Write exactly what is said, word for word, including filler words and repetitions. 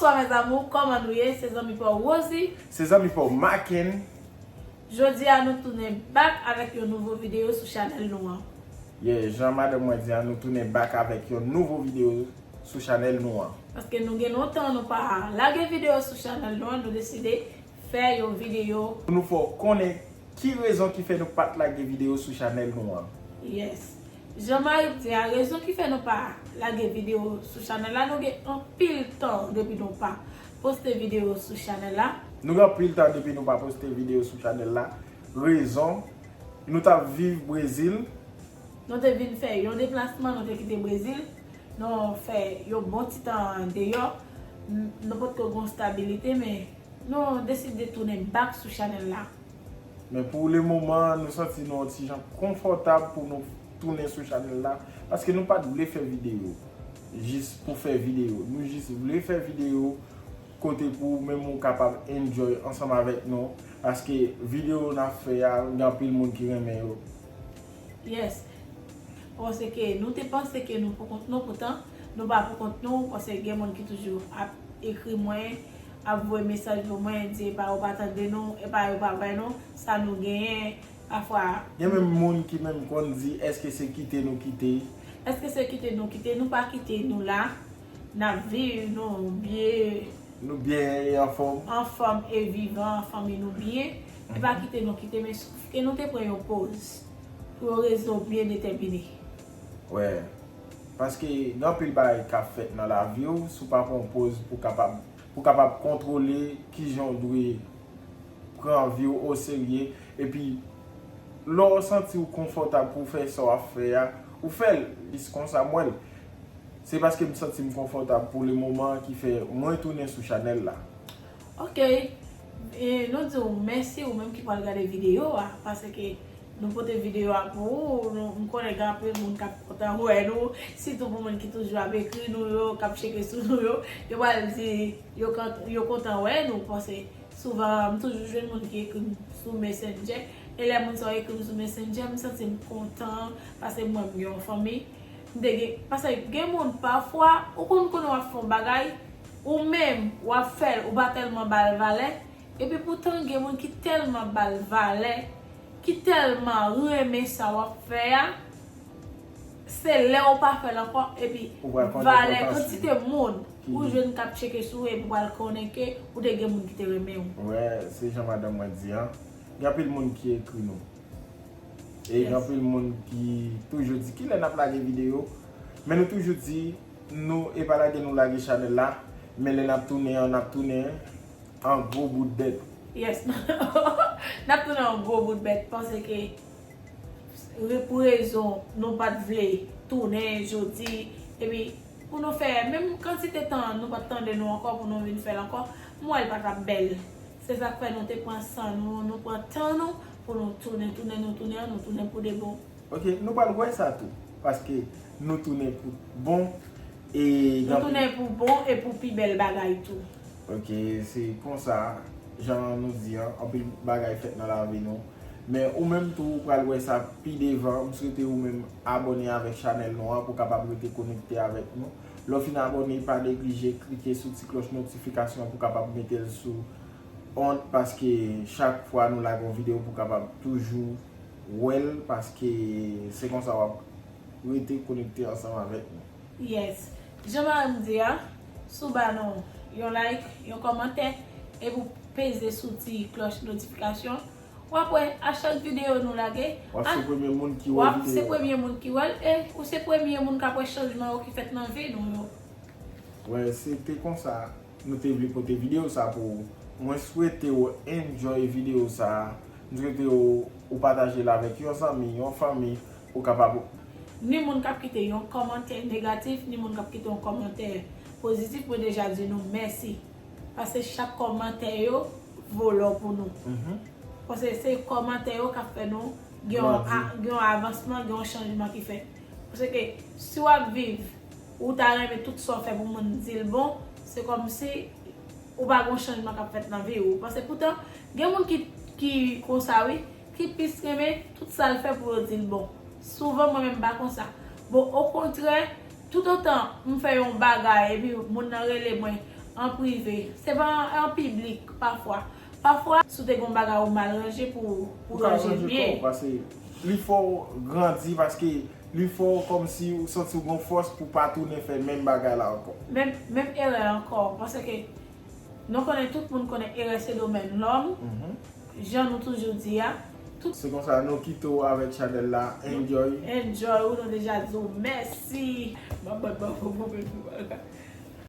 Bonswa mes amours, kòman nou ye? Se zanmi pa w Rosie. Se zanmi pa w Maken. Jodi a nou tounen back avèk yon nouvo videyo sou chanèl nou an. Yeah, jan madanm mwen di a, nou tounen back avèk yon nouvo videyo sou chanèl nou an. Paske nou gen lontan nou pa lage videyo sou chanèl nou an, nou deside fè yon videyo. Pou nou fè w konnen ki rezon ki fè nou pa t lage videyo sou chanèl nou an. Yes. Jan Marik di a, rezon ki fè nou pa lage videyo sou chanèl la, nou gen anpil tan depi nou pa poste videyo sou chanèl la. Nou gen anpil tan depi nou pa poste videyo sou chanèl la. Rezon, nou t ap viv Brezil. Nou te vin fè yon deplasman, nou te kite Brezil. Nou fè yon bon ti tan deyò. N-, nou potko gen stabilite, men nou deside tounen back sou chanèl la. Men pou le moman, nou santi nou yon ti jan konfòtab pou nou tounen sou chanèl la, paske nou pa t vle fè videyo jis pou fè videyo. Nou jis vle fè videyo kote pou menm ou kapab enjoy ansanm avèk nou, paske videyo n ap fè a, gen anpil moun ki renmen yo. Yes. Paske nou te panse ke nou pou kont nou, poutan nou pa pou kont nou, paske gen moun ki toujou ap ekri mwen, ap voye mesaj pou mwen, di epa yo pa tande nou, epa yo pa wè nou, sa nou genyen, pafwa. Gen menm moun ki menm konn di, èske se kite nou kite? Èske se kite nou kite? Nou pa kite nou la. N ap viv, nou byen. Nou byen e anfòm. Anfòm e vivan, fanmi nou byen. E pa kite nou kite, men sof ke nou te pran yon poz pou yon rezon byen detèmine. Wè. Paske gen anpil bagay k ap fèt nan lavi w, si w pa pran yon poz pou kapab, pou kapab kontwole kijan w dwe pran vi w oserye. Epi, lè w santi w konfòtab pou w fè sa w ap fè a, ou fè l. Jis konsa m wè l. Se paske m santi m konfòtab pou le moman ki fè mwen tounen sou chanèl la. Ok. E nou di w mèsi ou menm ki pral gade videyo a, paske nou pote videyo a pou ou. Nou, m konnen gen anpil moun k ap kontan wè nou, sitou pou moun ki toujou ap ekri nou yo, k ap tcheke sou nou yo. Yo pral di yo kont-, yo kontan wè nou, paske souvan m toujou jwenn moun ki ekri m sou Messenger. E lè moun sa yo ekri m sou Messenger, m santi m kontan, paske m wè m gen yon fanmi. M te gen, paske gen moun pafwa, ou konn konnen w ap fè yon bagay, ou menm, w ap fè l, ou pa tèlman ba l valè, epi poutan gen moun ki tèlman ba l valè, ki tèlman renmen sa w ap fè a, se lè ou pa fè l ankò, epi valè kantite moun ou jwenn k ap tcheke sou ou, epi w pral konnen ke ou te gen moun ki te renmen w. Wè, se jan madanm mwen di an. Gen anpil moun ki ekri nou. E gen anpil moun ki toujou di, "Kilè n ap lage videyo?" Men nou toujou di, nou, e pa lage nou lage chanèl la, men lè n ap tounen an, n ap tounen an gwo bout bèt. Yes. N ap tounen an gwo bout bèt, paske re-, pou rezon nou pa t vle tounen jodi, epi pou nou fè menm kantite tan nou pa t tande nou ankò pou nou vin fè l ankò, m wè l pa t ap bèl. Se sa k fè nou te pran san nou, nou pran tan nou pou nou tounen, tounen, nou tounen, nou tounen pou de bon. Ok, nou pral wè sa tou, paske nou tounen pou bon, e nou tounen pou bon e pou pi bèl bagay tou. Ok, se konsa, jan nou di an, anpil bagay fèt nan lavi nou. Men ou menm tou, ou pral wè sa pi devan. M swete ou menm abòne avèk chanèl nou an pou w kapab rete konekte avèk nou. Lè w fin abòne, pa neglije klike sou ti klòch notifikasyon pou w kapab mete l sou on, paske chak fwa nou lage yon videyo pou w kapab toujou wè l, paske se konsa w ap rete konekte ansanm avèk nou. Yes. Jan mari m di a, si w ba nou yon like, yon kòmantè, epi w peze sou ti klòch notifikasyon, w ap wè a chak videyo nou lage, w ap se premye moun ki wè videyo a. W ap se premye moun ki wè l, e ou se premye moun k ap wè chanjman yo ki fèt nan vi nou yo. Wè, se te konsa nou te vle pote videyo sa pou ou. Mwen swete w enjoy videyo sa. M swete w, ou pataje l avèk yon zanmi, yon fanmi, ou kapab. Ni moun k ap kite yon kòmantè negatif, ni moun k ap kite yon kòmantè pozitif, mwen deja di nou mèsi. Paske chak kòmantè yo vo lò pou nou. Mhm. Paske se kòmantè yo k ap fè nou gen yon a-, gen yon avansman, gen yon chanjman ki fèt. Paske si w ap viv, ou ta renmen tout sa w fè pou moun di l bon, se kòmsi ou pa gen yon chanjman k ap fèt nan vi w. Paske poutan, gen moun ki, ki konsa wi, ki plis renmen tout sa l fè pou yo di l bon. Souvan mwen menm m pa konsa. Bon, okontrè, toutotan m fè yon bagay epi moun nan rele mwen, An prive. Se pa an, an piblik, pafwa. Pafwa, si w te gen yon bagay ou mal ranje pou, pou Ou ka ranje ranje kò byen. Paske li fè w grandi, paske li fè w kòmsi ou santi w gen fòs pou pa tounen fè menm bagay la ankò. Menm, menm erè ankò. Paske nou konnen, tout moun konnen erè se domèn lòm. Mhm. Jan nou toujou di a, tout Se konsa nou kite w avèk chanèl la. Enjoy. Enjoy, ou nou deja di w mèsi. Mwen, mwen, mwen, mwen, mwen, mwen, mwen.